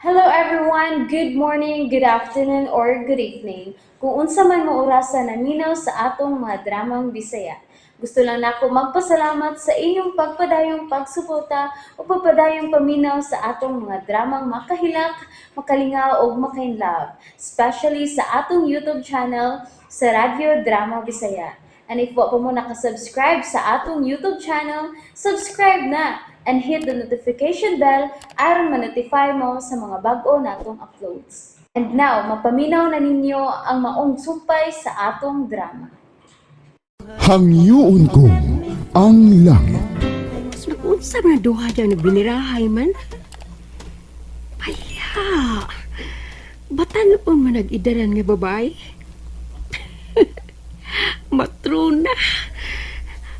Hello everyone! Good morning, good afternoon, or good evening. Kung unsa man mo orasa naminaw sa atong mga dramang Bisaya. Gusto lang nako magpasalamat sa inyong pagpadayong pagsuporta o pagpadayong paminaw sa atong mga dramang makahilak, makalingaw ug makainlove, especially sa atong YouTube channel sa Radyo Drama Bisaya. And if wa pa mo nakasubscribe sa atong YouTube channel, subscribe na and hit the notification bell aron ma-notify mo sa mga bag-o natong uploads. And now, mapaminaw na ninyo ang maong sumpay sa atong drama. Hangyoon ko ang langit. Nakunsa man duha diyan nagbinirahay man. Paya. Batan-on man nag-idaran nga babae. Matrona.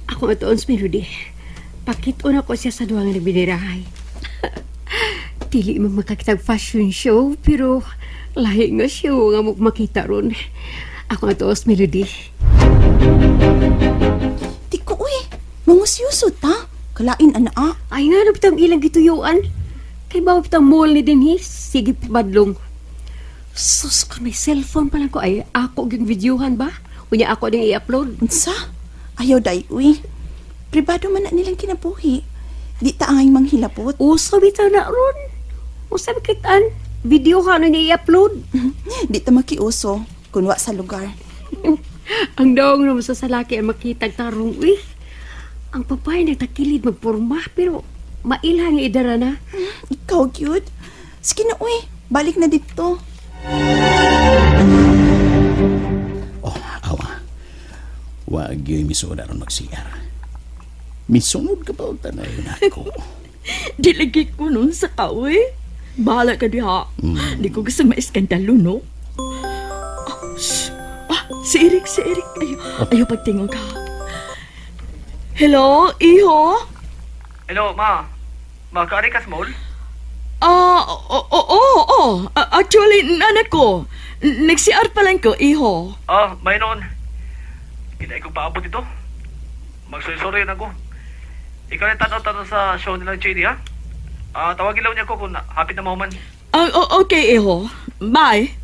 Ako atoon sa Melody. Pakit-on ako siya sa duha nga nagbinirahay. Dili man makakitag fashion show, pero lahi nga show nga mo makita ron. Ako atoon sa Melody. Di ko, uy. Mangusyuso ta. Kalain ana. Ay nga, bitang ilang gituyuan. Kay ba bitang mall ni dinhi? Sige, badlong. Sus, kung may cellphone pa lang ko, ay ako yung videohan ba? Unya ako din i-upload. Unsa? Ayaw day, uy. Pribado man na nilang kinabuhi. Di ta angay manghilabot. Uso bitaw na ron. Usa kitaan, videohan na niya i-upload. Di ta makiuso kun wa sa lugar. Ang daong naman sa salaki ang makitag tarong, uy. Ang babae nagtakilid magporma, pero mailhan nga idara na. Ikaw, cute. Sige na, uy. Balik na dito. Oh, awa. Wag yo'y misuod aron mag-CR. Misunod ka pa og tanay nako. Dilagi ko nun sa kaoy. Bahala ka diha. Di ko gusto maiskandalo, no? Ah, shh. Ah, si Eric, si Eric. Ayo, ayo pagtingog ka. Hello, iho? Hello, ma. Makaari ka sa mall? Ah, oo, oo, oo. Ah, actually, anak ko. Nag-CR pa lang ko, iho. Ah, may noon. Hindi ko paabot ito. Magsorry-sorry na ko. Ikaw na tanaw-tanaw sa show nilang Chidi, ha? Ah, tawagin lang niya ko kung hapit na mahuman. Ah, okay, iho. Bye.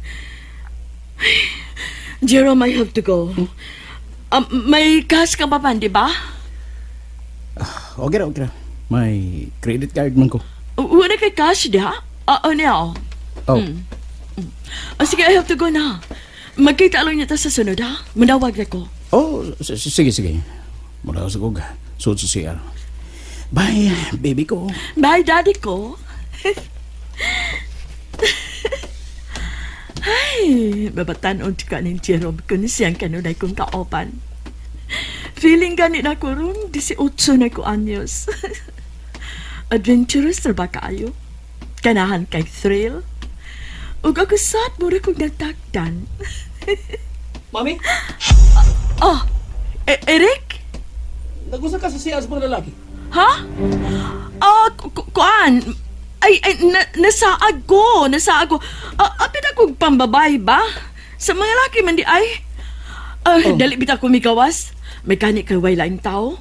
Jerome, I have to go. Ah, may cash ka pa pa, di ba? Okay ra, okay ra. May credit card man ko. Wala kay cash diha? Ah, ano niya, oh. Oh, Ah, sige, I have to go na. Magkita lang niya ta sa sunod, ha? Manawag na ko. oh sige, sige. Mula sa kog. Suod sa CR. Bye, baby ko. Bye, daddy ko. Ay, babatan-on ka ni Jerome kung siyang kanunay kong kaopan. Feeling gani na ko ron, 18 na ko anyos. Adventurous na ba kaayo? Kanahan kay thrill? Ug ako sad, mura kong natagdan. Mami, Oh, Eric? nag-usap ka sa CR sa mga lalaki. Ha? Ah, kuan. Ay, ay, nasaag ko, nasaag ko. Ah, apit akong pambabay ba? Sa mga laki man di ay. Ah, dali bitaw ko migawas. May gani kay way laing tao.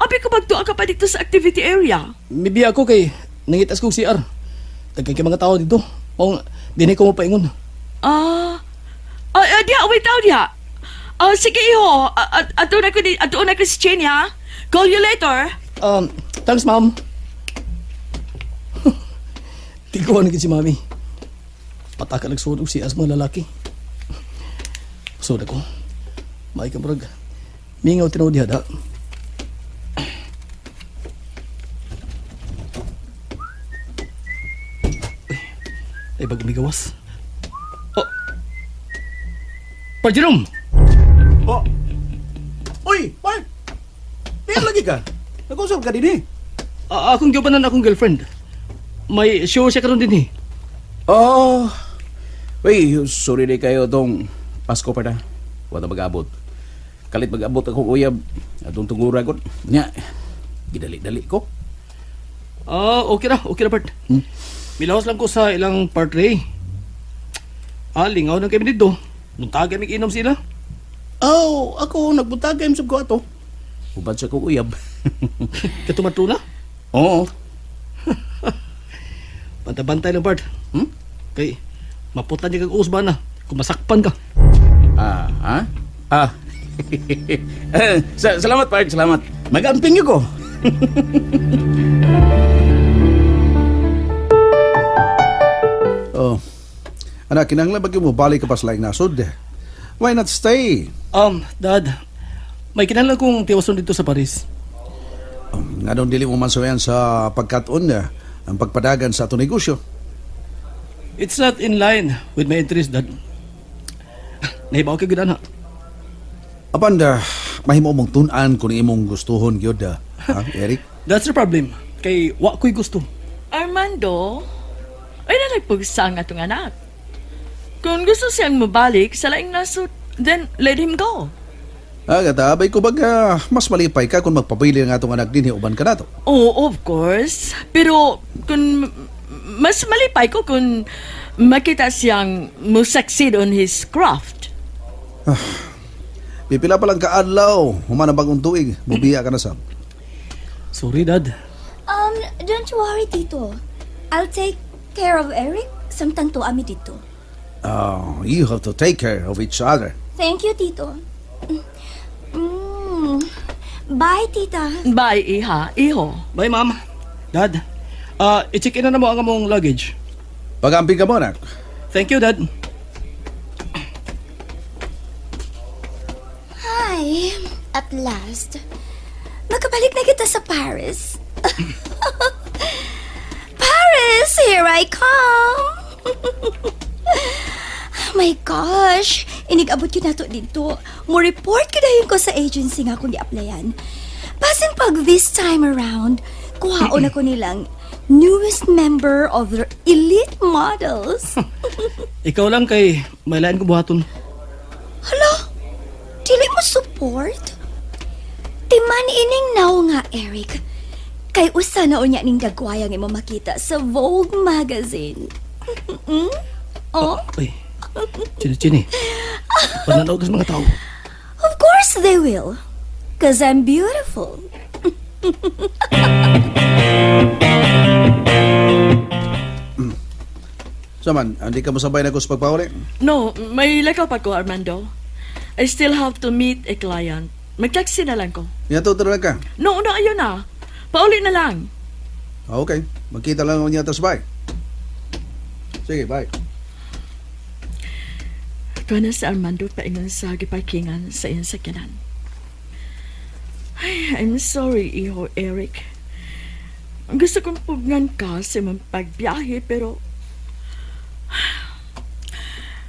Abi ko magtuwa ka pa dito sa activity area. Mibiya ako kay nangitas kong CR. Dagkay kay mga tao dito. O, dinay ko mapaingon. Ah, ah, ah, diha, wait tao diha. Ah, sige iho. Ah, ato na ko di, ato na ko si Chenny ha. Call you later. Thanks, ma'am. Tiguan na si mami. Pataka nagsuod og CR sa mga lalaki. Sud ako. May kamurag. Mingaw tinuod diha da. Ay, bag umigawas. Oh. Pa Jerome! Oh. Uy, Mark. Diyan lagi ka. Nag-usap ka din eh. Ah, akong giubanan akong girlfriend. May show siya karon din eh. Oh. Uy, sorry di kayo tong Pasko pa na. Wala mag-abot. Kalit mag-abot ako uyab. Atong tungura ko. Nya, gidali-dali ko. Ah, okay ra part. Milawas lang ko sa ilang part ray. Ah, lingaw na kami dito. Buntag kami inom sila. Oh, ako nagbuntag kay sab ko ato. Ubad sa kong uyab. Katumatuna. Oo. Bantay-bantay lang, Bart. Kay, maputan niya kag usba na. Kung masakpan ka. Ah, ha? Ah. Salamat, Park. Salamat. Mag-amping ko. Oh. Anak, kinahanglan ba gyud mo balik ka pa sa laing nasod? Why not stay? Dad, may kinahanglan kong tiwason dito sa Paris. Nganong dili mo mansuyan sa pagkat-on ang pagpadagan sa atong negosyo. It's not in line with my interest, Dad. Nahibaw kay gud ana. Apan da, mahimo mong tun-an kung imong gustuhon gyud, ha, Eric? That's the problem. Kay wa ko'y gusto. Armando, ay na nagpugsa ang atong anak. Kung gusto siyang mabalik sa laing nasod, then let him go. Ah, gata, abay ko baga, mas malipay ka kung magpabili ang atong anak dinhi uban ka nato. Oh, of course. Pero kung mas malipay ko kung makita siyang mo succeed on his craft. Pipila pa lang kaadlaw, human ang bagong tuig, mubiya ka na sab. Sorry, Dad. Don't worry, Tito. I'll take care of Eric samtang tuwa mi dito. Oh, you have to take care of each other. Thank you, Tito. Bye, Tita. Bye, iha. Iho. Bye, Ma'am. Dad, i-check in na mo ang among luggage. Pag-amping ka mo, anak. Thank you, Dad. Hi. At last, makabalik na kita sa Paris. Paris, here I come! Oh my gosh! Inig-abot yun nato dito. Mo report ko dayon ko sa agency nga akong gi-applyan. Basin pag this time around, kuhaon ako nilang newest member of their elite models. Ikaw lang kay may lain ko buhaton. Hala, dili mo support? Timan ining now nga, Eric. Kay usa na unya ning dagwayang imo makita sa Vogue magazine. Oh, Uy, chini chini. Pananaw ka sa mga tao. of course they will. 'Cause I'm beautiful. Saman, hindi ka masabay na ko sa pagpauli. No, may lakaw pa ko, Armando. I still have to meet a client. Mag-taxi na lang ko. Niyato talaga ka. No, no, ayun na. Pauli na lang. Ah, okay, magkita lang ako niya tas bye. Sige, bye. Tuwa na si Armando paingon sa giparkingan sa iyang sakyanan. Ay, I'm sorry, iho Eric. Gusto kong pugnan ka sa imong pagbiyahe, pero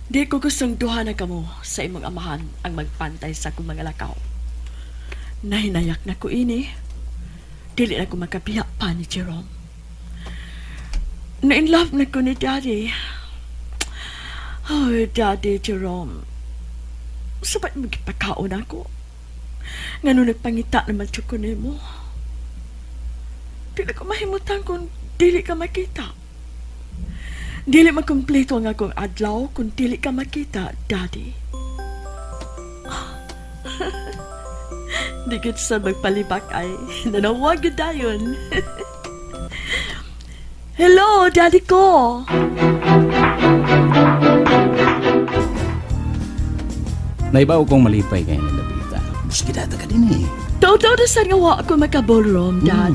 di ko gustong duha na kamo sa imong amahan ang magpantay sa akong mga lakaw. Nahinayak na ko ini. Dili na ko makabiya pa ni Jerome. Na-in love na ko ni Daddy. Oh, Daddy Jerome. Sabat mo gipakaon ako. Ngano nagpangita naman jud ko nimo. Dili ko mahimutan kung dili ka makita. Dili makumpleto ang akong adlaw kung dili ka makita, Daddy. Di gud sa magpalibak ay nanawag gyud dayon. Hello, Daddy ko. Naibaw kong malipay kayo ng labita. Buski data ka din eh. Taw-taw na saan nga wa ako maka-ballroom, Dad.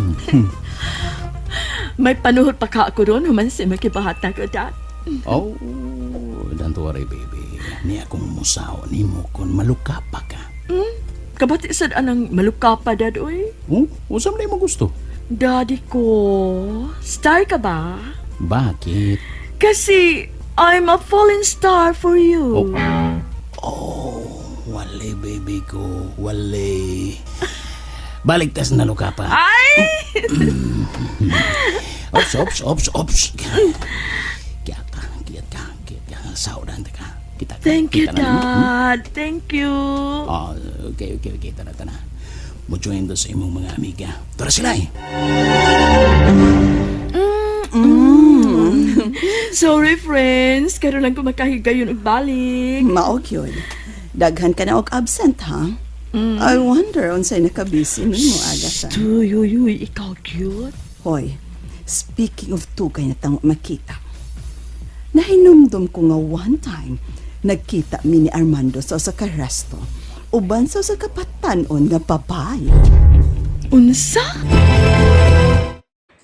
May panuhot pa ka ako doon, human si makibahat na ko, Dad. Oh, don't worry, baby. Ni akong musaw ni mo kung maluka pa ka. Kabati sad anang maluka pa, Dad, uy. Oh, usam na mo gusto. Daddy ko, star ka ba? Bakit? Kasi I'm a falling star for you. Oh. Wale, baby ko. Wale. Baligtas na luka pa. Ay! Ops, ops, ops, ops. Kiyat ka, kiyat ka, kiyat ka. Saudan ka. Kita ka. Thank you, kita na nimo. Dad. Thank you. Oh, okay. Tara, tara. Mo join do sa imong mga amiga. Tara sila eh. Sorry, friends. Karon lang ko makahigayon og balik. Mao gyud. Daghan ka na og absent ha. I wonder unsay nakabisi nimo, Agatha. Tuy, uy, uy, ikaw cute. Hoy, Speaking of tugay na tang makita. Nahinumdum ko nga one time, nagkita mi ni Armando sa usa ka resto. Uban sa usa ka batan-on nga babae. Unsa?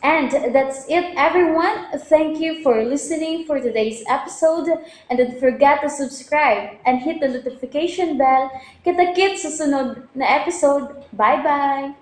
And that's it, everyone. Thank you for listening for today's episode. And don't forget to subscribe and hit the notification bell. Kita-kits sa sunod na episode. Bye-bye!